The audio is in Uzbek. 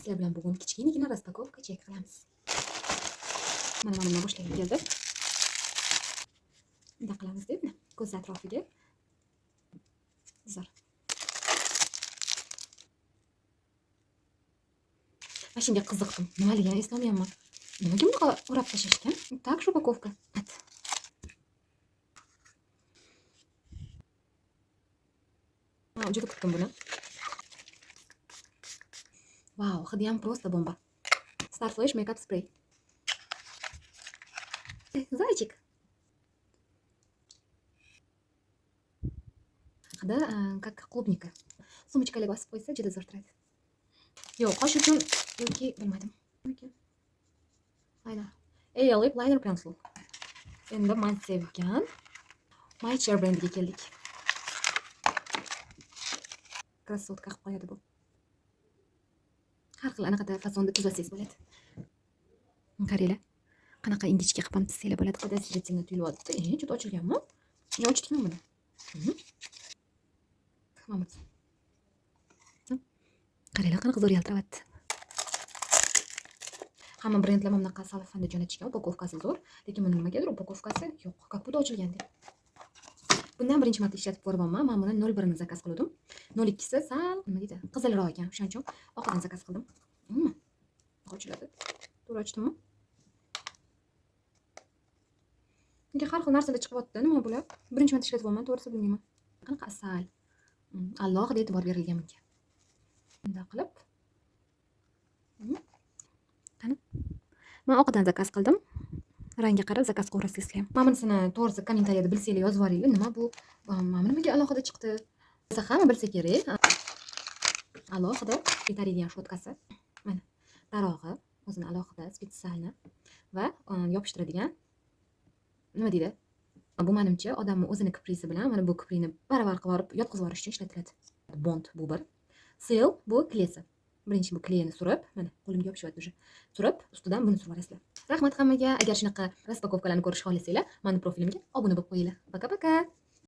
Sizlar bilan bugun kichkinagina распаковка чек qilamiz. Mana bundan boshlagim keldi. Bunday qilamiz deb, ko'z atrofiga. Zo'r. Mana shunga qiziqdim. Nimaligini eslolmayapman. Nimaga bunaqa o'rab tashlashgan? Так shu упаковка. Juda kutdim buni. Vau, hidi ham просто bomba. Star Flash Makeup Spray. Зайчик. Hidi как клубника. Сумочка larga osib qo'ysa juda zo'r turadi. Yo'q, qosh uchun yoki bilmadim. Liner. Aya Lip Liner Pencil. Endi man sevgan My Chair brendiga keldik. Красотка qilib qo'yadi bu. Har xil anaqada fasonda tuzatsangiz bo'ladi. Qaranglar. Qanaqa ingichka qilib ham tuzsanglar bo'ladi. Подозрительно tuyulyapti. Juda ochilganmi? Yo, ochdikmi buni? Mana bu. Qaranglar, qanaqa zo'r yaltiryapti. Hamma brendlar mana bunaqa salofanda jo'natishgan, упаковка si zo'r, lekin buni nimagadir упаковка si yo'q, как будто ochilgandek. Bundan birinchi marta ishlatib ko'ryapman. Men buni 01 ni zakaz qildim. 02 si sal, nima deydi, qizilroq ekan. O'shaning uchun oqidan zakaz qildim. Ochiladi. To'g'ri ochdimmi? Nega har xil narsalar chiqyapti? Nima bular? Birinchi marta ishlatyapman, to'g'risi bilmayman. Qanaqa asal. Alohida e'tibor berilgan bunga. Bunday qilib. Qani? Men oqidan zakaz qildim. Rangga qarab zakaz qilaverasizlar sizlar ham. Mana bunisini to'g'risi kommentariyada bilsanglar yozib yuboringlar. Nima bu? Mana nimaga alohida chiqdi? Bo'lsa hamma bilsa kerak. Alohida yetaradigan shotkasi. Mana tarog'i o'zini alohida специально va yopishtiradigan nima deydi? Bu menimcha odamni o'zini kiprisi bilan mana bu kiprini baravar qilib yorib yotqizib yuborish uchun ishlatiladi. Bond bu bir. Seal bu клей si. Birinchi bu клей ni surib, mana qo'limga yopishyapti уже. Surib, ustidan buni surib yuborasizlar. Rahmat hammaga. Agar shunaqa распаковка larni ko'rishni xohlasanglar, meni profilimga obuna bo'lib qo'yinglar. Пока-пока.